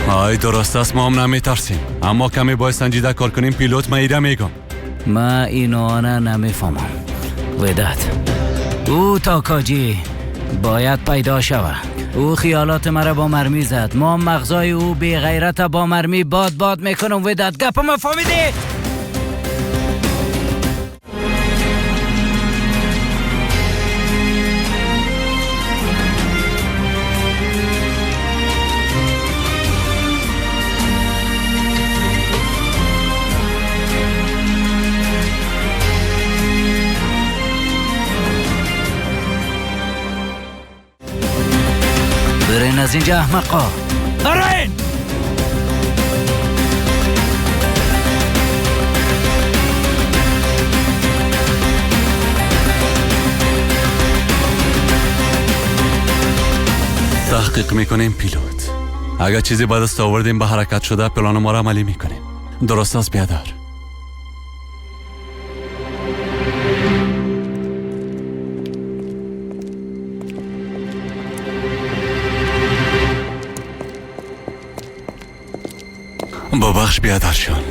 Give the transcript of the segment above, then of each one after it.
آی درست است، ما هم نمیترسیم، اما کمی باید سنجیده کار کنیم. پیلوت من ایره میگم. ما اینو نمیفهمم وداد. او تاکاجی باید پیدا شود. او خیالات مرا با مرمی زد. ما مغزای او بی غیرت با مرمی باد باد میکنم. وداد گپ ما فهمیدی؟ برین از اینجا احمقا، برین! تحقیق میکنیم پیلوت. اگر چیزی به دست آوردیم به حرکت شده پلان ما را عملی میکنیم. درست است بیادر؟ ببخش بیادر جان،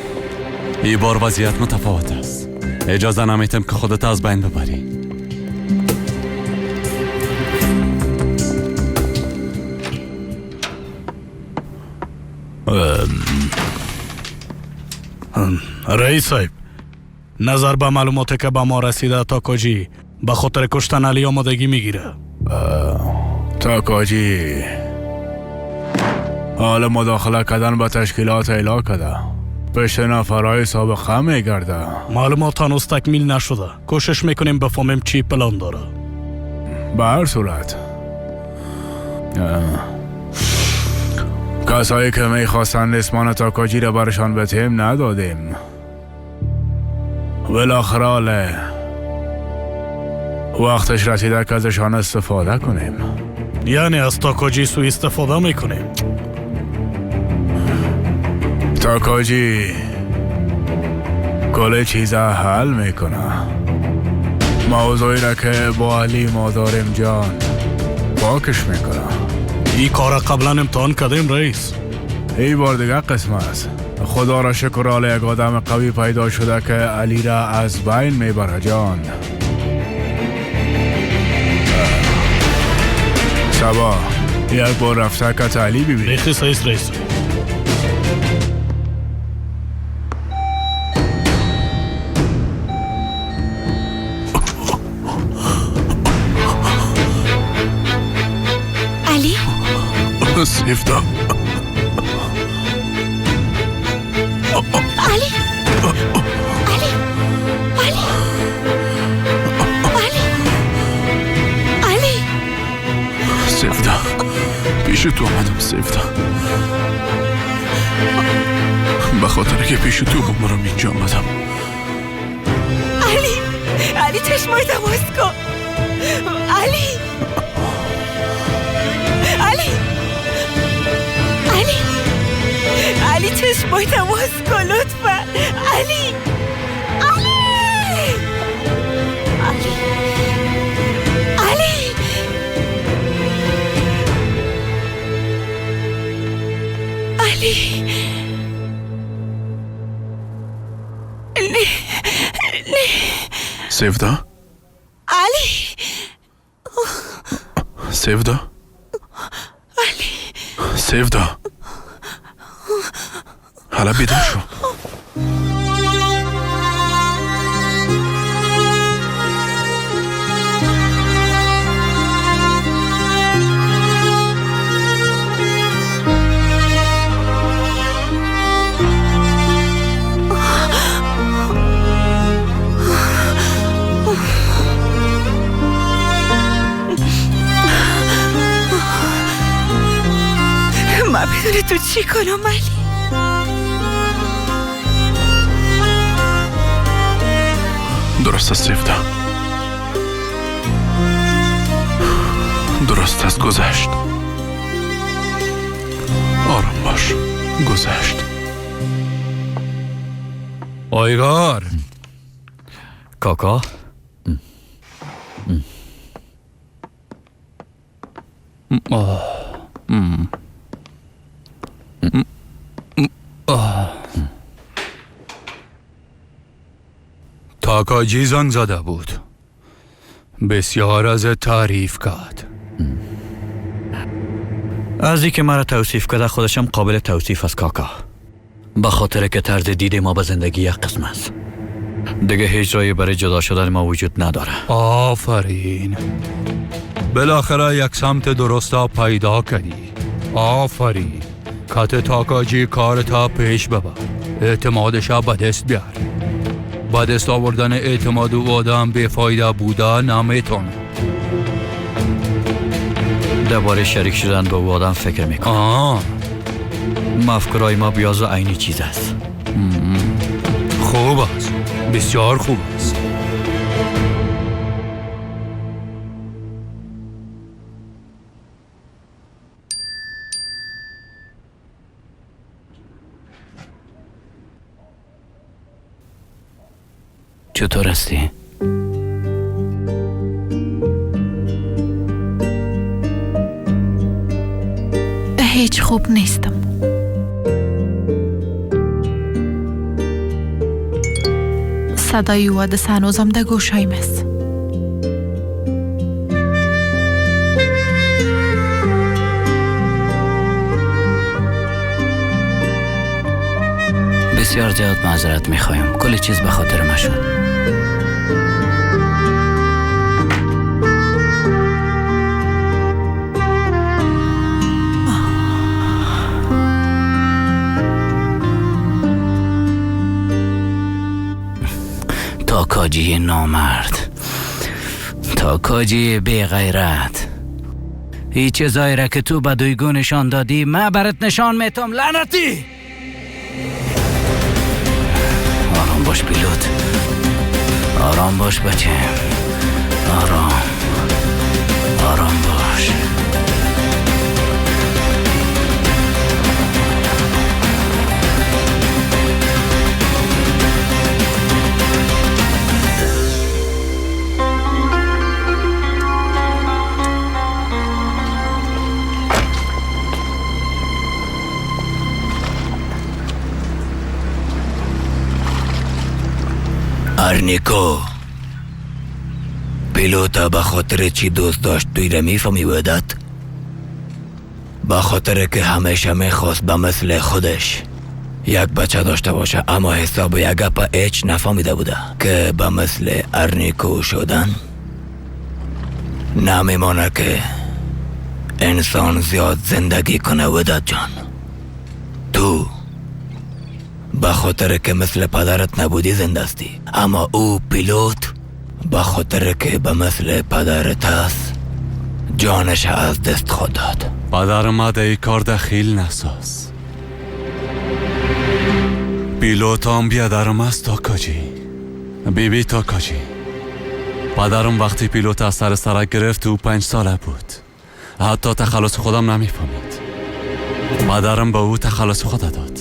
این بار وضعیت متفاوت است. اجازه نمیتم که خودت از بین ببری. رئیس صاحب، نظر به معلوماتی که به ما رسیده تاکاجی به خاطر کشتن علی آمادگی میگیره. تاکاجی حال مداخله کردن به تشکیلات اعلا کرده. پشت نفرهای سابقه میگرده. معلومات هنوز تکمیل نشده. کوشش میکنیم بفهمیم چی پلان داره. به هر صورت کسایی که میخواستن ریسمان تاکاجی را برشان بتیم ندادیم. بالاخره وقتش رسیده که ازشان استفاده کنیم. یعنی از تاکاجی سوء استفاده میکنیم. تاکاجی کل چیزا حل میکنه. موضوعی را که با علی ما داریم جان پاکش میکنه. این کار قبلا امتحان کردیم رئیس. این بار دیگه قسم است. خدا را شکر حال یک آدم قوی پیدا شده که علی را از بین میبره جان. سبا یک بار رفته که علی ببینی. ریخی رئیس رئیس. علی؟ سیفتا. علی علی علی علی علی سیفتا، پیش تو آمدم سیفتا، به خاطر که پیش تو بمرم اینجا آمدم. علی علی چشمایت باز کن. علی علی علی علی چشمایت باز کن لطفا. علی علی علی علی علی نه نه سیفدا. علی سیفدا. علی سیفدا، حالا بیدار شو. من بدون تو چی کنم علی؟ درست است سیفدا، درست است. گذشت، آرام باش، گذشت. آیگار کاکا، تاکاجی زنگ زده بود، بسیار از تعریف کرد. از که مرا توصیف کرده خودشم قابل توصیف است کاکا، به خاطر که طرز دید ما به زندگی یک قسم است. دیگه هیچ راهی برای جدا شدن ما وجود نداره. آفرین، بالاخره یک سمت درست پیدا کردی. آفرین، کت تاکاجی کارتا پیش ببر، اعتمادش به دست بیار. به دست آوردن اعتماد و آدم بی‌فایده بوده نمیتونه. درباره شریک شدن با او آدم فکر میکنم. مفکورای ما بیاز و عینی چیز است. خوب است، بسیار خوب است. چطور هستی؟ هیچ خوب نیستم. صدای او هنوزم در گوشایم است. بسیار زیاد معذرت میخوایم، کل چیز به خاطر ما شد. تاکاجی نامرد، تاکاجی بی غیرت، هیچ چیزایی را که تو به دویگو نشان دادی من برات نشان میتم. لعنتی! آرام باش پیلوت، آرام باش بچه، آرام آرام باش. ارنیکو، پیلوتا به خاطر چی دوست داشت توی را میفهمی ودت؟ به خاطر که همیشه میخواست به مثل خودش یک بچه داشته باشه، اما حساب یک گپ هیچ نفهمیده بوده که به مثل ارنیکو شدن نمیمانه که انسان زیاد زندگی کنه. ودت جان، تو به خاطر که مثل پدرت نبودی زنده استی، اما او پیلوت به خاطر که به مثل پدرت است جانش از دست خود داد. پدر ما در این کار دخیل نساز. پیلوت هم بیادرم است تاکاجی، بیبی تاکاجی. پدرم وقتی پیلوت از سر سرک گرفت او 5 ساله بود، حتی تخلص خودم نمیفهمید. پدرم به او تخلص خود داد،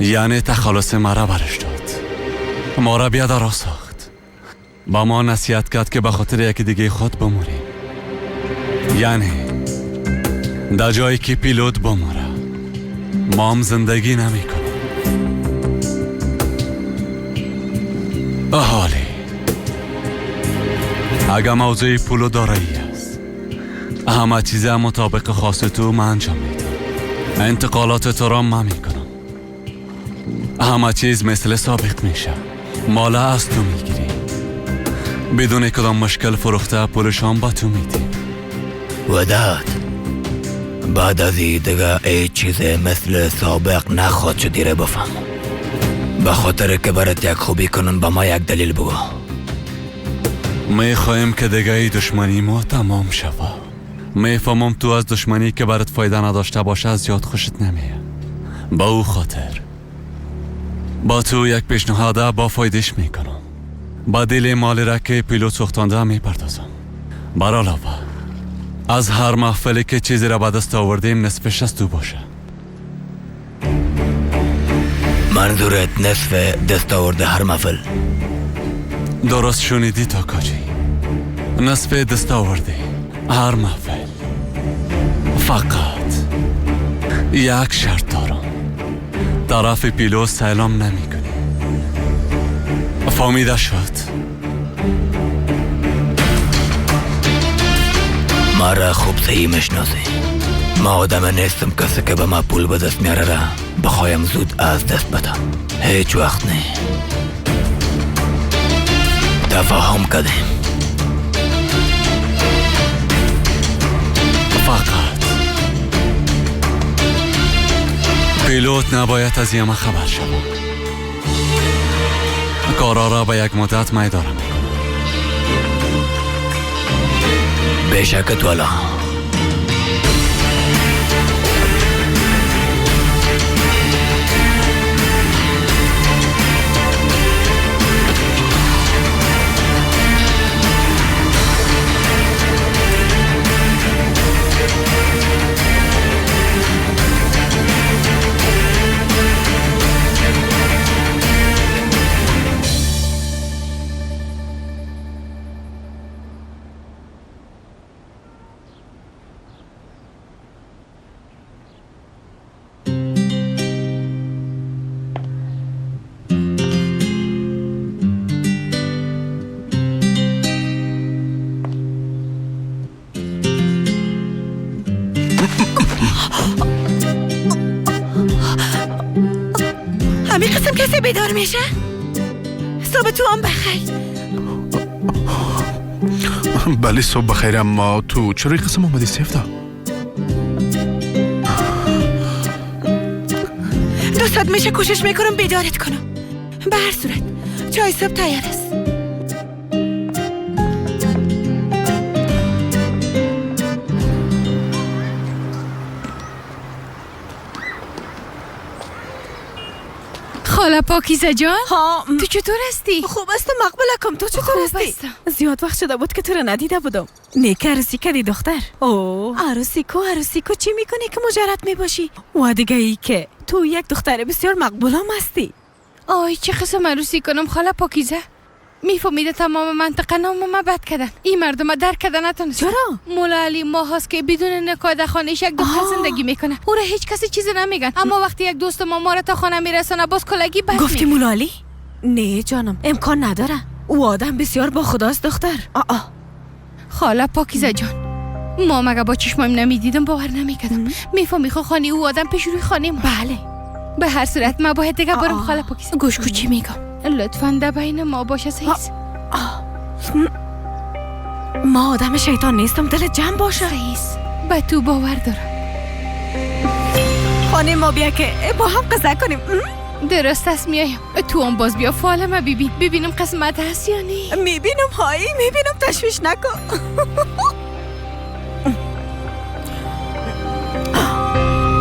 یعنی تخلص مرا برش داد. ما را بیادر ساخت، با ما نصیحت کرد که به خاطر یکی دیگه خود بموریم، یعنی در جایی که پیلوت بموره ما هم زندگی نمی کنیم. احالی اگه موضوع پول و دارایی است، همه چیز مطابق خواست تو من انجام میدم. انتقالات تو را من میکنم، همه چیز مثل سابق میشه. مالا از تو میگیری، بدون کدام مشکل فروخته پولشان با تو میدی. وداد، بعد از این دیگه ای چیز مثل سابق نخواد شد. دیره بفهم، به خاطر که برات یک خوبی کنن با ما یک دلیل بگو. میخوایم که دیگه ای دشمنی ما تمام شوه. میفهمم تو از دشمنی که برات فایده نداشته باشه زیاد خوشت نمیه. با او خاطر با تو یک پیشنهاد با فایدهش میکنم. با دل مالی را که پیلوت سوختانده میپردازم. بر علاوه از هر محفلی که چیزی را به دست آوردیم نصفش از تو باشه. منظورت نصف دست آورده هر محفل؟ درست شنیدی تاکاجی، نصف دست آورده هر محفل. فقط یک شرط دارم. طرف پیلو سلام نمی کنی. فهمیده شد. ما را خوب صحیح میشناسی. ما آدم نیستم کسی که به ما پول به دست میاره را بخوایم زود از دست بدم. هیچ وقت نه. تفاهم کردیم. فقط پیلوت نباید از یما خبر شود. کارا را به یک مدت می دارم. بیشکت والا. همین قسم کسی بیدار میشه؟ صبح تو هم بخیر. بله صبح بخیر، اما تو چرا این قسم آمدی سیفتا؟ 2 ساعت میشه کوشش میکنم بیدارت کنم. به هر صورت چای صبح تیار است. خاله پاکیزه جان، تو چطور هستی؟ خوب هستم مقبولکم، تو چطور هستی؟ زیاد وقت شده بود که تو را ندیده بودم. نیک عروسی کردی دختر. اوه عروسی کو عروسی کو، چی میکنی که مجرد میباشی؟ و دیگه ای که تو یک دختر بسیار مقبولم هستی. آی چه قسم عروسی کنم خاله پاکیزه؟ میفهمیده تمام منطقه نام ما بد کردن، این مردم درک کردن نتونست. چرا؟ مولا علی ما هست که بدون نکاح در خانه‌اش یک دختر زندگی میکنه، او را هیچ کسی چیزی نمیگن، اما وقتی یک دوست ما را تا خانه میرسانه باز کلگی بد. گفتی مولا علی؟ نه جانم امکان نداره، او آدم بسیار با خداست دختر. خاله پاکیزه جان، ما مگه با چشمایم نمیدیدم باور نمیکردم. میفهمی خو خانه او آدم پیش روی خانه ما. بله به هر صورت ما باید دیگه برم. خاله پاکیزه گوش کو چی میگم، لطفاً در بین ما باشه سیز. ما آدم شیطان نیستم، دلت جمع باشه. سیز به تو باور دارم. خانه ما بیا که با هم قصه کنیم. درست است میایم. تو هم باز بیا فال ما ببین، ببینم قسمت هست یا نه. میبینم هایی میبینم، تشویش نکن.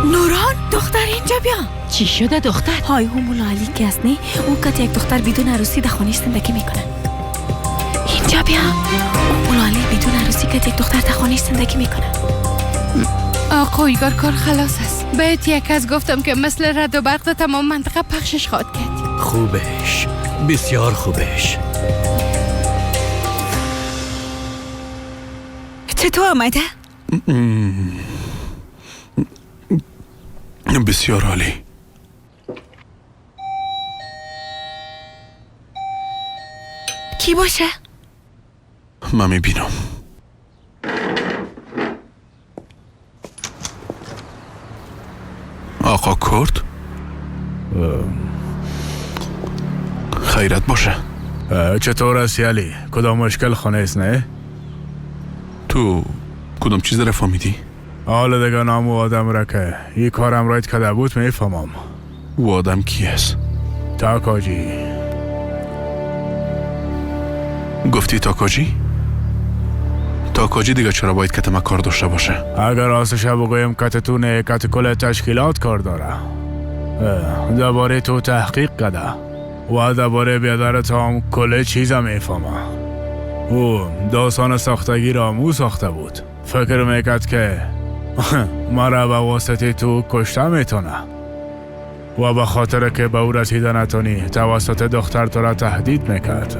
نوران دختر اینجا بیا. چی شده دختر؟ های او مولا علی که است نه، او که یک دختر بدون عروسی در خانه‌اش زندگی میکنه. اینجا بیا. او مولا علی بدون عروسی که یک دختر در خانه‌اش زندگی میکنه. آقا ایگار کار خلاص است. بهت یک از گفتم که مثل رد و برق در تمام منطقه پخشش خواهد کرد. خوبش، بسیار خوبش. چطور آمده؟ بسیار عالی. کی باشه؟ من میبینم. آقا کرد؟ خیرت باشه. چطور هستی علی؟ کدام مشکل خانه است نه؟ تو کدام چیز را فهمیدی؟ حالا دیگه نام او آدم را که این کارم رایت کده بود میفهمم. او آدم کی است؟ تاکاجی. گفتی تاکاجی؟ تاکاجی دیگه چرا باید کت ما کار داشته باشه؟ اگر راستش بگویم کت تو نه، کت کل تشکیلات کار داره. درباره تو تحقیق کده و درباره بیادرت هم کل چیزم میفهمه. او داستان ساختگی را مو ساخته بود. فکر میکرد که مرا به واسطه تو کشته میتونه و به خاطر که به او رسیده نتونی توسط دختر تو را تهدید میکرد.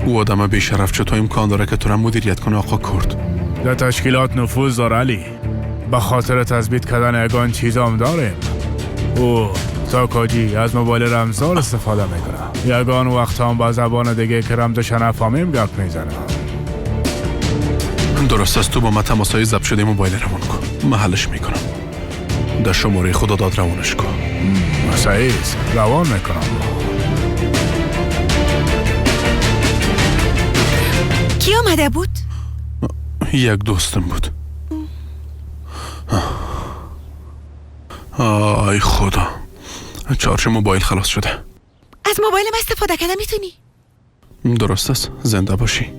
او آدم بیشرف چطور امکان داره که تو را مدیریت کنه آقا کرد؟ در تشکیلات نفوذ داره علی. به خاطر تثبیت کردن یگان چیزام داریم. او تاکاجی از موبایل رمزدار استفاده میکنه. یگان وقت هم با زبان دیگه که رمزش نفهمیم گپ میزنه. درست است. تو با من تماسای ضبط شده موبایل روان کن، من حلش میکنم. در شماره خداداد روانش کن. صحیح است، روان میکنم. کی آمده بود؟ یک دوستم بود. آی خدا، چارج موبایل خلاص شده. از موبایل من استفاده کرده میتونی؟ درست است، زنده باشی.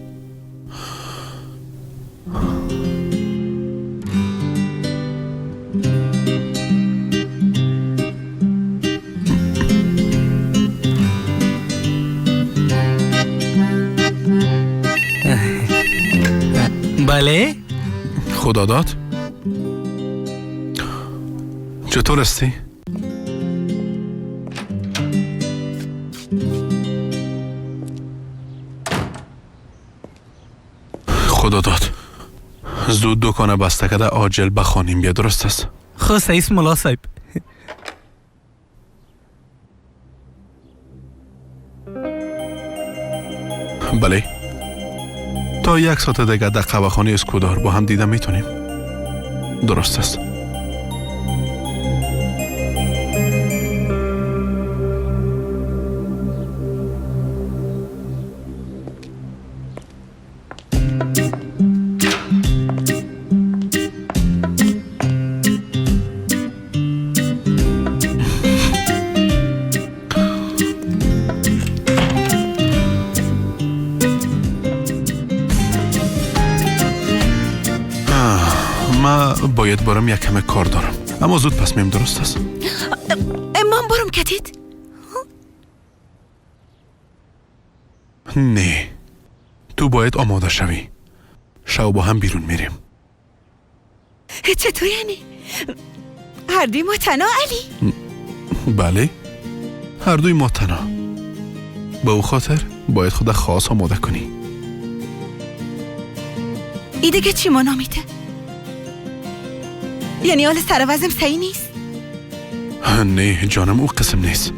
بله؟ خداداد چطور هستی؟ خداداد زود دکان بسته کرده عاجل بخوانیم بیا. درست است؟ خب سعیس ملا صاحب. بله، تا یک ساعت دیگه در قهوه‌خانه اسکودار با هم دیده میتونیم. درست است. باید برم، یک کم کار دارم، اما زود پس میم. درست است؟ من برم کتید؟ نه، تو باید آماده شوی. شب با هم بیرون میریم. چطور یعنی؟ هر دوی ما تنها علی؟ بله، هر دوی ما تنها. به او خاطر باید خود خاص آماده کنی. ای دیگه چی ما نامیده؟ یعنی حال سر وزم صحیح نیست؟ نه جانم، او قسم نیست.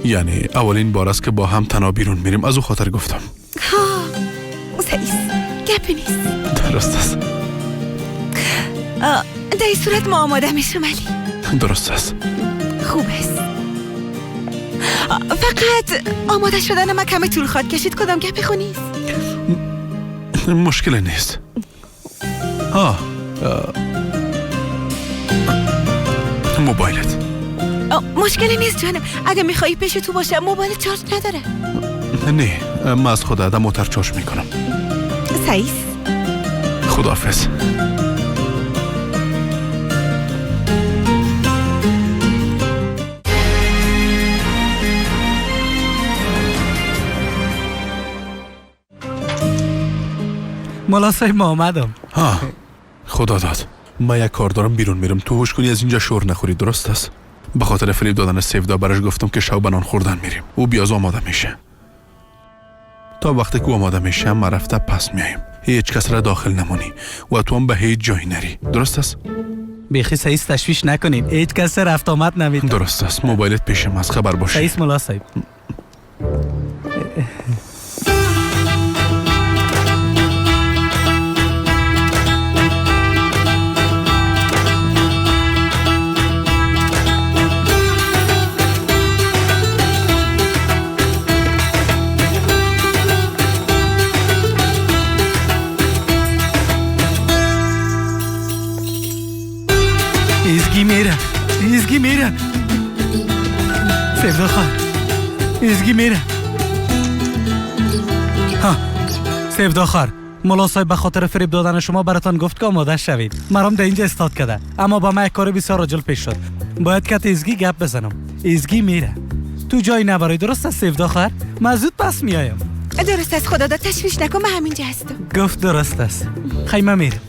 یعنی اولین بار است که با هم تنها بیرون میریم، از او خاطر گفتم. ها، صحیح است، گپی نیست. درست است. در این صورت ما آماده میشم علی. درست است. خوب است. فقط آماده شدن ما کمی طول خواهد کشید. کدام گپی خو نیست؟ مشکل نیست. ها، موبایلت. مشکلی نیست جانم، اگه میخوایی پیش تو باشه موبایل چارج نداره. نه، من از خود آدم موتر چارج میکنم. صحیح. خداحافظ. ملا صاحب ما آمدم. ها، خدا داد. من یک کار دارم، بیرون میرم. تو هوش کنی از اینجا شور نخوری. درست است؟ به خاطر فریب دادن سیفدا براش گفتم که شب نان خوردن میریم. او بیاز آماده میشه. تا وقتی که او آماده میشه ما رفته پس میایم. هیچ کس را داخل نمونی و تو هم به هیچ جایی نری. درست است؟ بیخی سعیس تشویش نکنید، هیچ کس رفت آمد نمید. درست است. موبایلت پیشم از خبر باشه. سعیس ملا صاحب. ایزگی میره، سیفدا خان، ایزگی میره. ها، سیفدا خان، ملا صاحب به خاطر فریب دادن شما براتان گفت که آماده شوید. مرام در اینجا استاد کرده، اما با من یک کار بسیار عاجل پیش شد. باید کت ایزگی گپ بزنم. ایزگی میره، تو جایی نبرای. درست است سیفدا خان؟ من زود پس میایم. درست است خدا داد، تشویش نکن، من همینجا هستم. گفت درست است. خیمه میرم.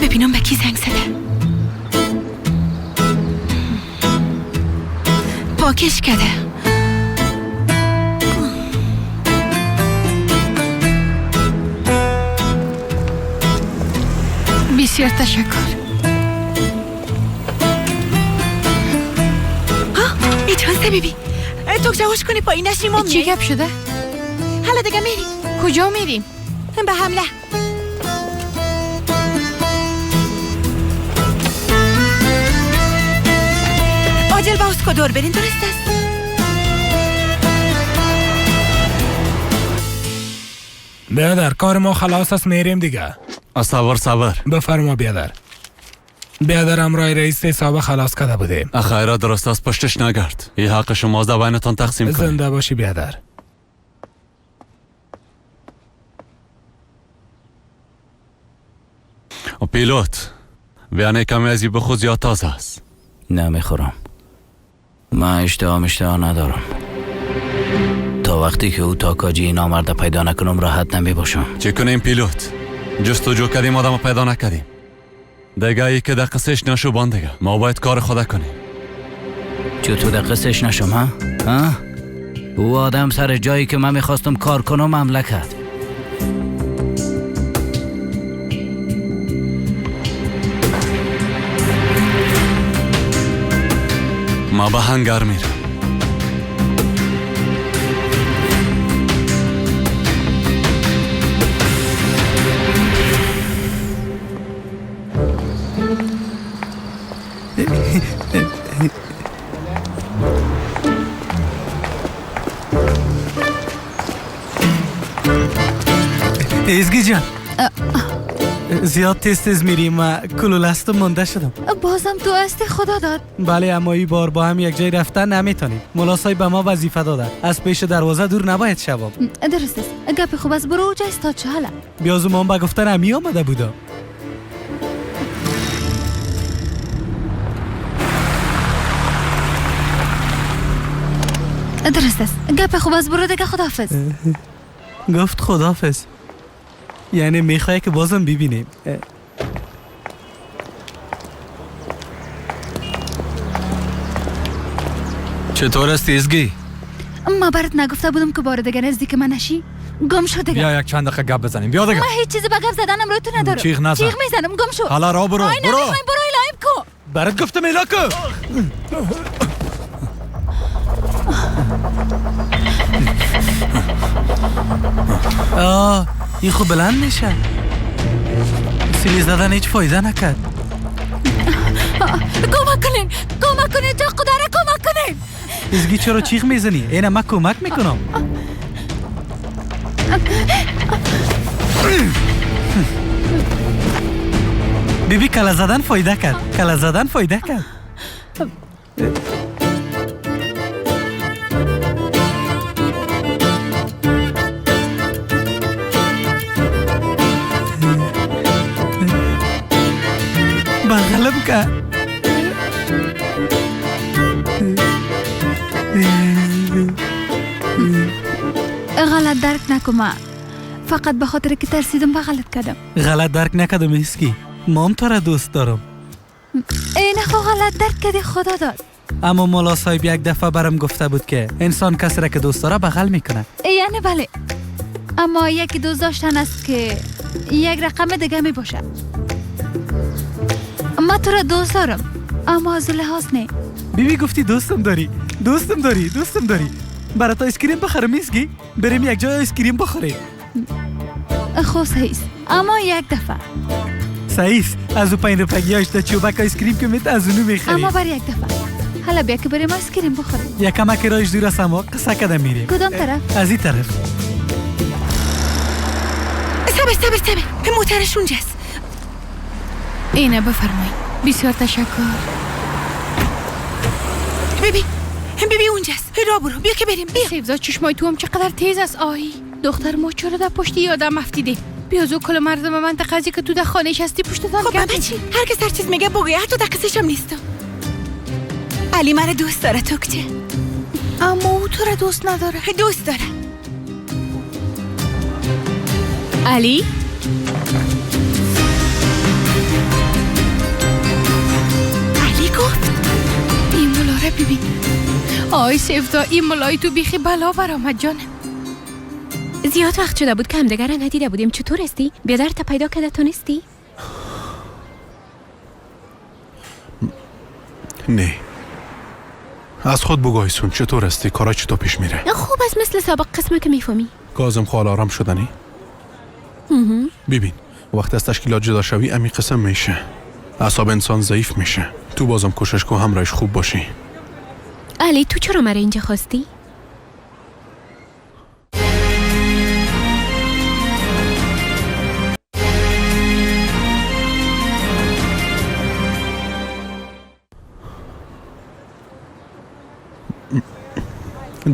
ببینم به کی زنگ زده. پاکش کرده. بسیار تشکر. ها اجازه بیبی تو جواش کنی پایین نشیم. چی گپ شده؟ حالا دیگه میریم. کجا میریم؟ به حمله. عاجل با اسکو دور برین، درست است؟ بیادر کار ما خلاص است، میریم دیگه. صبر صبر. بفرما بیادر. بیادر امرای رئیس حساب خلاص کرده بودیم. خیرات درست است، پشتش نگرد. این حق شما از بینتان تقسیم کنید. زنده باشی بیادر. پیلوت بیانه کمی از این بخود زیاد تازه است. نمیخورم. من اشتها ندارم. تا وقتی که او تاکاجی این آمرده پیدا نکنم راحت نمی باشم. چه کنیم پیلوت؟ جستجو کردیم آدم پیدا نکردیم. دیگه ای که در قصهش نشو بان دیگه. ما باید کار خدا کنیم. چطور در قصهش نشم ها؟ ها؟ او آدم سر جایی که من میخواستم کار کنم حمله کرد. ما به هنگر میرم. ازگی جان زیاد تیز تیز میریم و کلولستم مونده شدم. بازم تو هستی خدا داد. بله اما این بار با هم یک جای رفتن نمیتونیم. ملا صاحب به ما وظیفه داده از پیش دروازه دور نباید شوم. درست است، گپ خوب است، برو اوجا استاد شو. حالا بیازو ما به گفتن همی آمده بودم. درست است، گپ خوب است، برو دیگه، خداحافظ. گفت خداحافظ یعنی میخوای که بازم ببینیم. چطور است ازگی؟ ما برات نگفته بودم که بار دیگه نزدیک من نشی؟ گم شو دیگه. بیا یک چند دقیقه گپ بزنیم. بیا دیگه. من هیچ چیزی به گپ زدنم رو تو ندارم. چیغ نزن. چیغ میزنم. گم شو. حالا را برو. برو. برو الهیم کو. برات گفتم الا کو. آه این خب بلند میشه. سیلی زدن هیچ فایده نکرد. کمک کنین، کمک کنین، تا قدره کمک کنین. ازگی چرا چیغ میزنی؟ اینه من کمک میکنم. بیبی کلا زدن فایده کرد. کلا زدن فایده کرد. بغلم کرد. غلط درک نکنم، فقط به خاطر که ترسیدم بغلت کردم. غلط درک نکردم ایسکی، مام تو را دوست دارم. ای نه خو غلط درک کردی خدا داد. اما مولا صاحب یک دفعه برم گفته بود که انسان کسی را که دوست داره بغل میکنه. یعنی بله، اما یکی دوست داشتن است که یک رقم دیگه می باشه. ما تو را دوست دارم اما از لحاظ نه. بیبی گفتی دوستم داری، دوستم داری، دوستم داری. برات آیسکریم بخرم ایسکی؟ بریم یک جای آیسکریم بخوریم. خب صحیح است، اما یک دفعه. صحیح است، از او 5 روپیه‌اش تا چوبک آیسکریم که میت از اونو میخریم. اما بر یک دفعه. حالا بیا که بریم آیسکریم بخوریم. یکم که راهش دور است اما قصه کده میریم. کدام طرف؟ از این طرف. صبر صبر صبر، موترش اونجاست. اینه بفرمایید. بسیار تشکر. بیبی بیبی اونجاست. را برو بیا که بریم. بیا. سیفزا چشمای تو هم چقدر تیز است. آهی دختر ما چرا در پشت یادم افتیده؟ بیا زو کل مردم منطقه ازی که تو در خانه هستی پشتتان. خب بابا چی؟ هر کس هر چیز میگه بگوی، حتی در قصه‌ش هم نیستم. علی مرا دوست داره توکچه، اما او تو را دوست نداره. دوست داره. علی علی گفت این ملا را ببین. آی سفدا این ملای تو بیخی بلا برآمد جانم. زیاد وقت شده بود که همدیگر را ندیده بودیم. چطور هستی؟ بیادر تا پیدا کرده تونستی؟ نه. از خود بگو ایسون چطور هستی؟ کارا چطور پیش میره؟ خوب است، مثل سابق قسمه که میفهمی. کاظم خال آرام شدنی؟ ببین وقتی از تشکیلات جدا شوی امی قسم میشه. اعصاب انسان ضعیف میشه. تو بازم کوشش کن همراهش خوب باشی. علی تو چرا مرا اینجا خواستی؟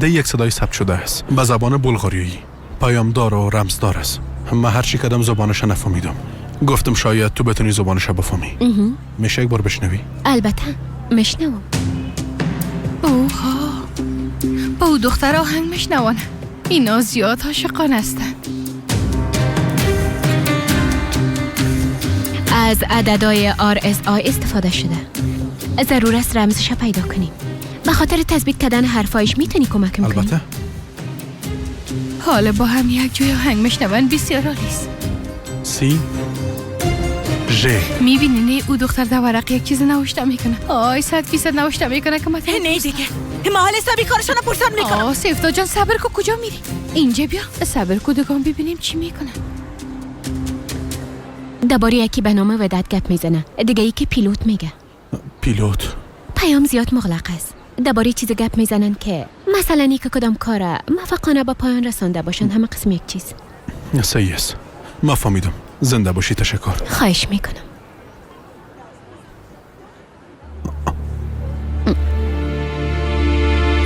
ده یک صدای ثبت شده است به زبان بلغاریایی، پیامدار و رمزدار است. من هر چی کدام زبانش نفهمیدم. گفتم شاید تو بتونی زبانش بفهمی. میشه یک بار بشنوی؟ البته میشنوم. اوها، با او دختر آهنگ میشنوانه. اینا زیاد عاشقان هستند. از عددهای RSI استفاده شده. ضرور است رمزش پیدا کنیم. به خاطر تثبیت کردن حرفایش میتونی کمکم کنی؟ البته. حالا با هم یک جای آهنگ میشنون، بسیار عالی است. سی ژ میبینی نه او دختر در ورق یک چیز نوشته میکنه. آی 100% نوشته میکنه که مثلا نه دیگه ما حال حسابی کارشان پرسان میکنم. آه سفتا جان صبر کو، کجا میری؟ اینجا بیا صبر کو دگان ببینیم چی میکنه. درباره یکی به نام وداد گپ میزنه، دیگه یکی پیلوت میگه. پیلوت پیام زیاد مغلق است. درباره چیز گپ میزنن که مثلا یک کدام کار موفقانه به پایان رسانده باشن، همه قسم یک چیز. صحیح است، ما فهمیدم. زنده باشی، تشکر. خواهش میکنم.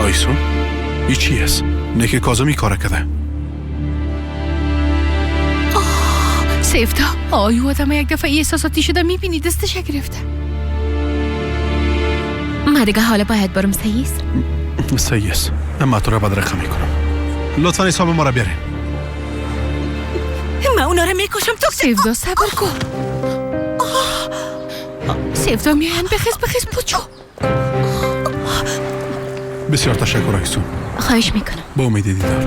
آیسون ای چی است؟ نه که کاظم کار کرده. آه سیفتا، آی آدم یک دفعه احساساتی شده، میبینی دستش گرفته. ما دیگه حالا باید برم. صحیح است؟ صحیح است. اما تو را بدرقه میکنم. لطفا حساب ما را بیارین. من اونا رو میکشم. تو سیفدا صبر کن. سیفدا میاین. بخیز بخیز پوچو. بسیار تشکر آیسون. خواهش میکنم. با امید دیدار.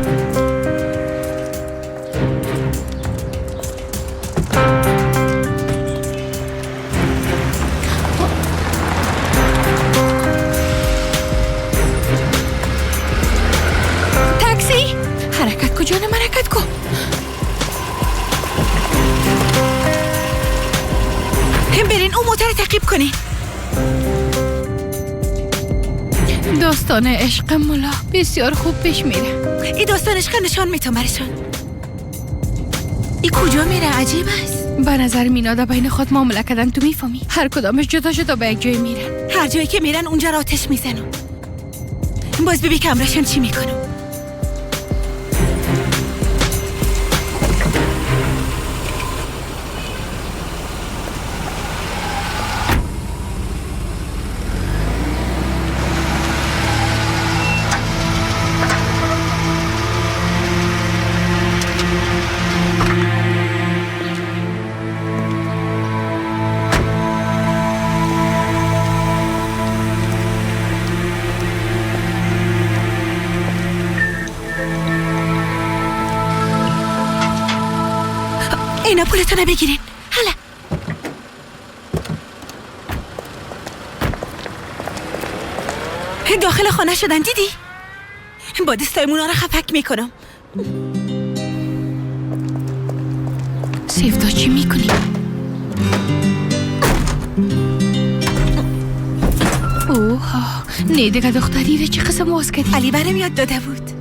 تاکسی حرکت کو جانم، حرکت کو. هم برین اون موتر تعقیب کنی. داستان عشق ملا بسیار خوب پیش میره. این داستان عشق نشان میتم برشان. ای کجا میره؟ عجیب است. به نظر مینا در بین خود معامله کردن. تو میفهمی هر کدامش جدا جدا به یک جای میرن. هر جایی که میرن اونجا را آتش میزنم. باز ببین کمرشان چی میکنم. اینا پولتون بگیرین. حالا داخل خانه شدن دیدی؟ با دستای مونا رو خفک میکنم. سیفدا چی میکنی؟ اوه نه دیگه دختری رو چه قسم واز کردی؟ علی برم یاد داده بود.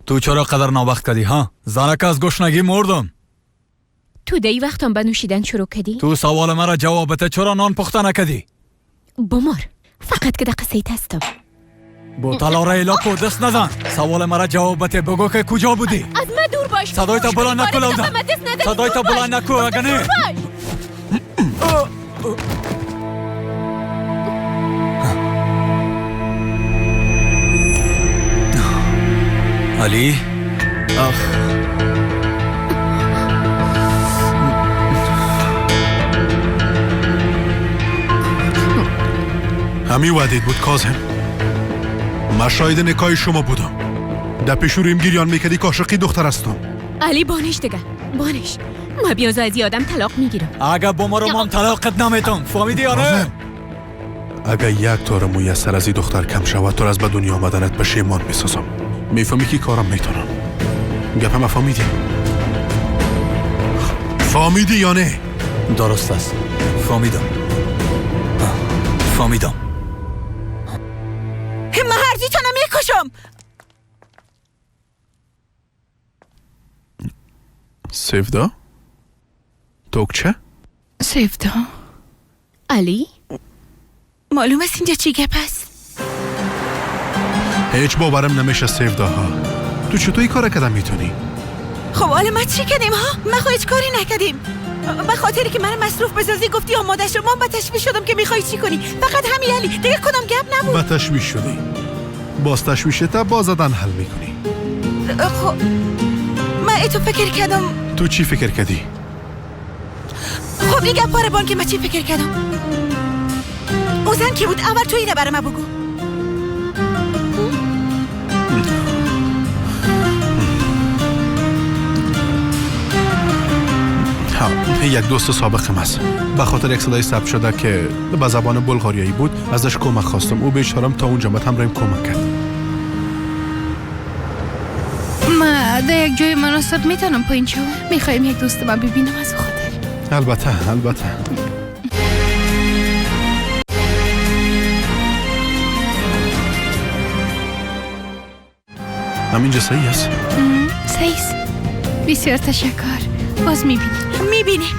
تو چرا قدر ناوقت کردی ها؟ زنک از گشنگی مردم. تو دی وقتم به نوشیدن شروع کردی؟ تو سوال مرا جواب بده، چرا نان پخته نکردی؟ بمار، فقط که در قصه هستم. بوتل را ایلا کو دست نزن. سوال مرا جواب بده، بگو که کجا بودی؟ از من دور باش. صدای تا بلند نکن لودا. صدای تا بلند نکن اگه نه. علی آخ همی وعدید بود کاظم. من شاهد نکای شما بودم. در پیش رویم گریان میکردی که عاشقی دختر هستم. علی بانش دیگه، بانش. ما بیازا از یادم طلاق میگیرم. اگه با ما رو مام طلاقت نمیتم، فهمیدی یا نه؟ اگه یک تار موی سر از این دختر کم شود تو از به دنیا آمدنت پشیمان میسازم. میفهمی که کارم میتونم. گپم فهمیدی؟ فهمیدی یا نه؟ درست است، فهمیدم. فهمیدم. من هرزیتانم میکشم. سیفدا؟ توکچه؟ سیفدا؟ علی؟ معلوم است اینجا چی گپ است؟ هیچ باورم نمیشه سیفدا ها. تو چطور این کار کردم میتونی؟ خب حالا ما چی کردیم ها؟ ما خو هیچ کاری نکردیم. به خاطری که من مصروف بسازی گفتی آماده شو، من به تشویش شدم که میخوای چی کنی. فقط همین علی، دیگه کدام گپ نبود. به تشویش شدی. باز تشویشت با زدن حل میکنی. خب من اتو فکر کردم. تو چی فکر کردی؟ خب دیگه پاره بان که من چی فکر کردم. او زن کی بود؟ اول تو اینه برای من بگو. ها، یک دوست سابقم است. به خاطر یک صدای ثبت شده که به زبان بلغاریایی بود ازش کمک خواستم. او بیچارم تا اونجا مت همراهیم کمک کرد. ما در یک جای مناسب میتونم پایین شوم. میخوایم یک دوست من ببینم از خاطر. البته البته. همینجا صحیح است؟ صحیح است. بسیار تشکر. باز میبینیم. میبینیم.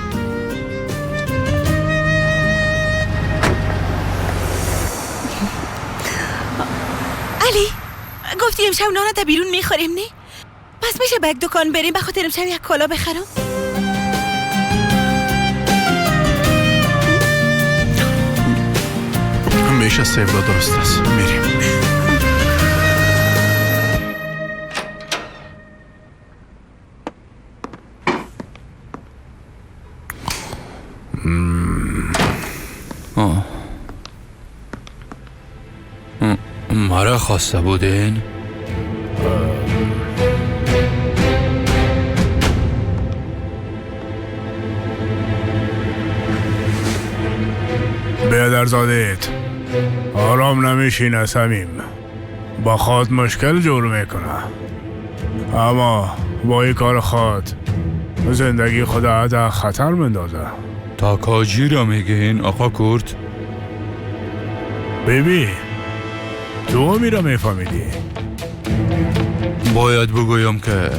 علی گفتی امشب نان تا بیرون میخوریم نه؟ پس میشه به یک دکان بریم به خاطر امشب یک کالا بخرم؟ میشه سیفدا درست است. میریم. مرا خواسته بودین؟ بیادرزادهت آرام نمیشینه سمیم. با خود مشکل جور میکنه، اما با این کار خود زندگی خود در خطر مندازه. تاکاجی را میگین آقا کرد؟ بیبی تو میرا میفهمیدی. باید بگویم که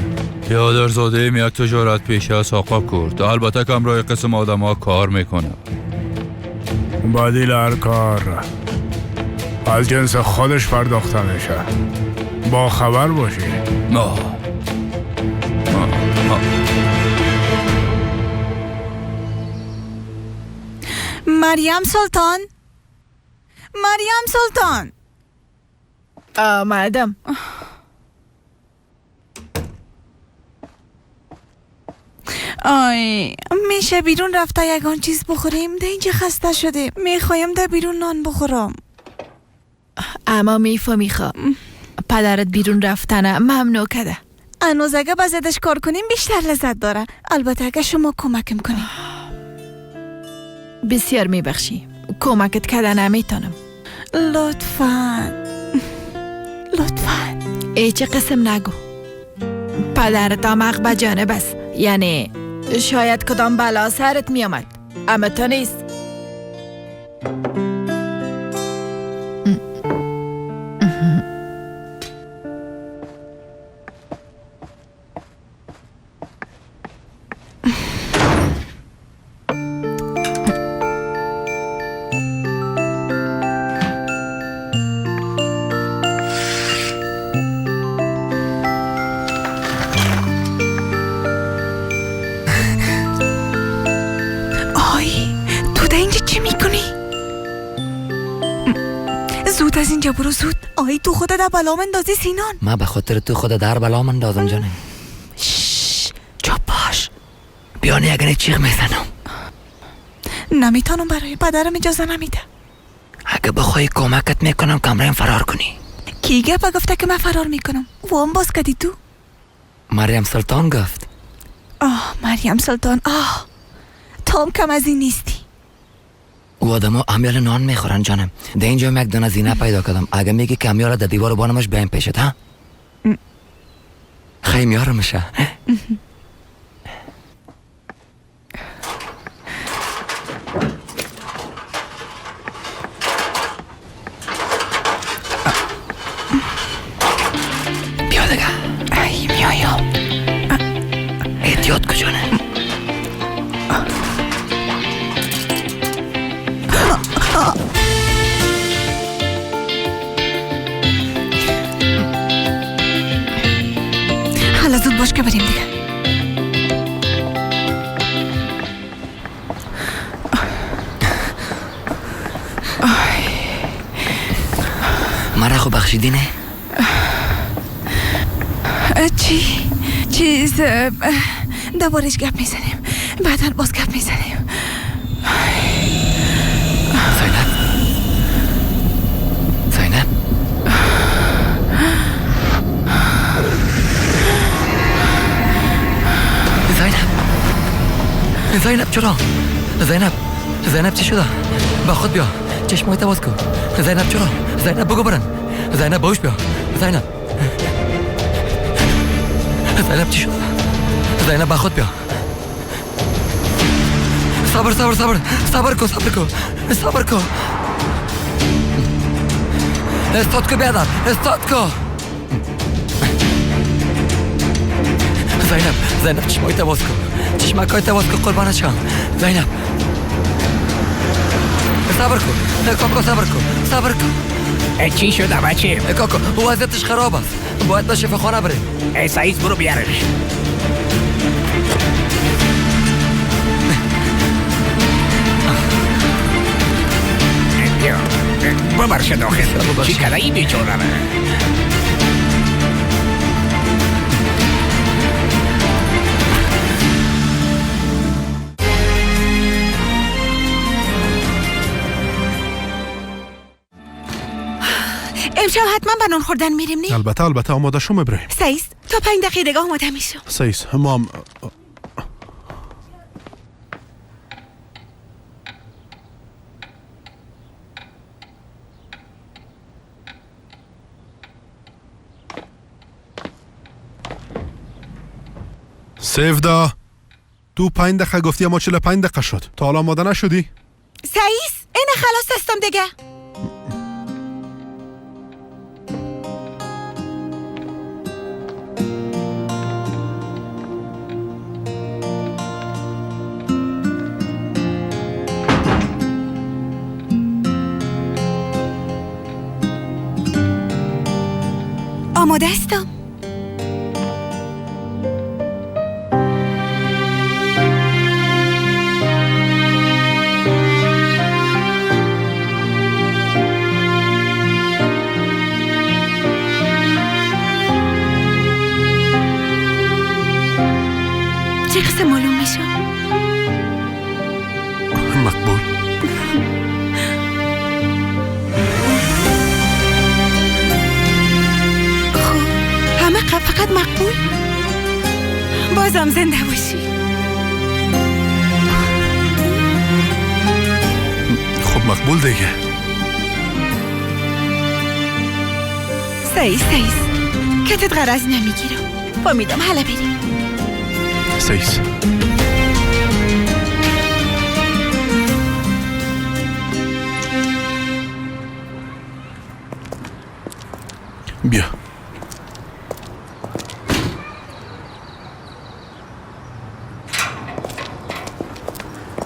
بیادرزاده یک تجارت پیشه است آقا کرد. البته که همراه قسم آدم ها کار میکنه. بدیل هر کار از جنس خودش پرداخته میشه. با خبر باشی. نه. مریم سلطان، مریم سلطان. آمدم. آی میشه بیرون رفته یگان چیز بخوریم؟ ده اینجا خسته شده، میخوایم ده بیرون نان بخورم. اما میفهمی خواه پدرت بیرون رفتنه ممنوع کده. هنوز اگه بزدش کار کنیم بیشتر لذت داره. البته اگه شما کمکم کنیم. بسیار میبخشی، کمکت کده نمیتونم. لطفاً لطفاً. ای چه قسم نگو، پدرت آمق به جانب است، یعنی شاید کدام بلا سرت می آمد، اما تو نیست. زود از اینجا برو، زود. آی تو خود در بلا مندازی سینان. من به خاطر تو خود در بلا مندازم جانم. شش، چپ باش. بیانه اگه چیغ میزنم. نمیتونم، برای پدرم اجازه نمیده. اگه بخوای کمکت میکنم کمرم فرار کنی. کی گفت گفته که من فرار میکنم؟ وام باز کردی تو؟ مریم سلطان گفت. آه مریم سلطان، آه تو هم کم از این نیستی. او آدم امیال نان میخورن جانم. در اینجا یک دانه زینه پیدا کردم. اگه میگی که امیال در دیوار بانمش بیایم پیشت ها؟ خیلی میارمشه. بیا دیگه. ای میایم. احتیاط کجانه؟ حالا زود باش که بریم دیگه. مرا خو بخشیدی نه؟ چی؟ چیز دوبارش گپ میزنیم، بعدا باز گپ میزنیم. زینب، زینب، زینب، زینب چرا؟ زینب، زینب چی شده؟ با خود بیا، چشمایت باز کن. زینب چرا؟ زینب بگو برن. زینب باش بیا. زینب، زینب چی شده؟ زینب با خود بیا. صبر صبر صبر صبر کن، صبر کن، صبر کن. استاد کو بیادر، استاد کو. زینب، زینب چشمایت باز کن، چشمکایت باز کن قربانت شم. زینب صبر کن کاکا، صبر کن، صبر کن. چی شده بچه؟ کاکا وضعیتش خراب است، باید به شفاخانه بریم. ای سعید برو بیارش. ببرش داخل. چی کده ای بیچاره را؟ امشب حتما به نان خوردن میریم نه؟ البته البته آماده شو ابراهیم. سعید تا 5 دقیقه دیگه آماده میشم. سعید مام سیفدا تو 5 دقیقه گفتی اما 45 دقیقه شد، تا حالا آماده نشدی؟ سعید این خلاص هستم دیگه. آماده هستم. چه قسم معلوم میشم؟ مقبول. فقط مقبول؟ بازم زنده باشی. خب مقبول دیگه. سعید سعید کتت غرض نمیگیرم. فهمیدم. حالا بریم. سعید بیا.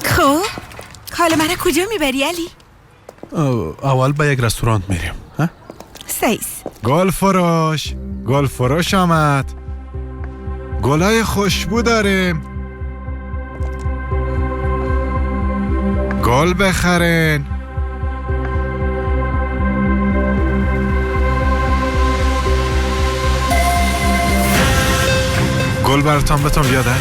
خب حالا مرا کجا میبری علی؟ اول به یک رستوران میریم. سیس گل فروش، گل فروش آمد. گلای خوشبو داریم، گل بخرین. گل براتون بتون بیادر.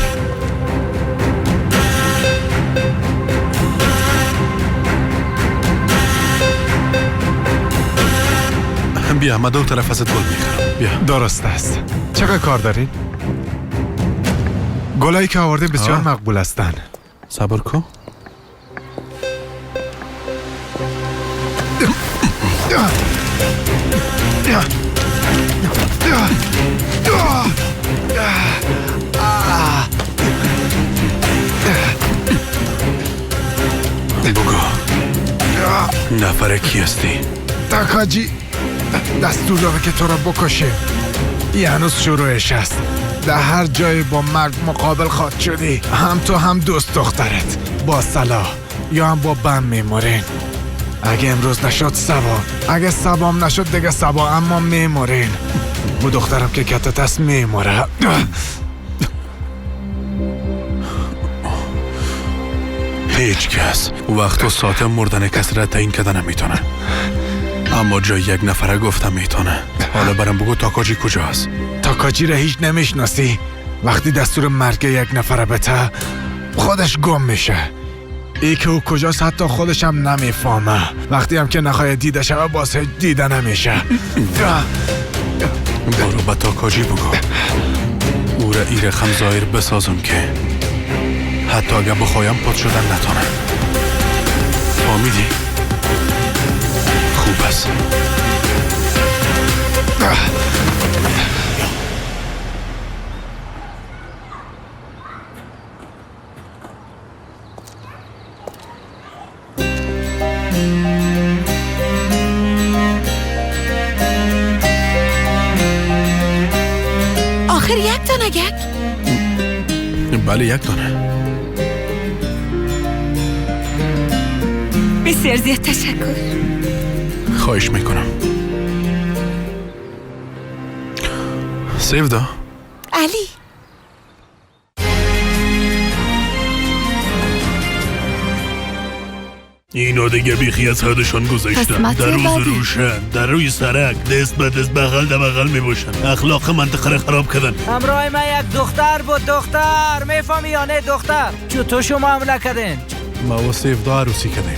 بیا من دو طرف ازت گل میخرم. بیا. درست است. چقدر کار دارین؟ گلایی که آورده بسیار مقبول هستن. صبر کن. بگو نفر کی هستی؟ تاکاجی دستور داده که تو را بکشه. این هنوز شروعش است. در هر جای با مرگ مقابل خواهد شدی. هم تو هم دوست دخترت با سلاح یا هم با بم میمورین. اگه امروز نشد سبا، اگه سبام نشد دیگه سبا، اما میمورین. با دخترم که کتت است میموره. هیچ کس وقت و ساعت مردن کس را تعیین کردن نمیتونه، اما جای یک نفره گفتم میتونه. حالا برام بگو تاکاجی کجاست؟ تاکاجی را هیچ نمیشناسی. وقتی دستور مرگ یک نفره بته خودش گم میشه. ای که او کجاست حتی خودش هم نمیفهمه. وقتی هم که نخواهد دیده شوه باز هیچ دیده نمیشه. برو به تاکاجی بگو او را ای رقم ظاهر بسازم که حتی اگه بخوایم پات شدن نتانم. فهمیدی؟ خوب است. آخر یک دانه یک؟ بله یک دانه. بسیار زیاد تشکر. خواهش میکنم. سیودا. علی. اینا دیگه بیخی از حدشان گذاشتن. در روز روشن، در روی سرک، دست به دست، بغل در بغل میباشن. اخلاق منطقه را خراب کردن. همراه من یک دختر بود. دختر میفهمی یا نه؟ دختر چطور شما حمله کردین؟ ما و سیودا عروسی کردیم.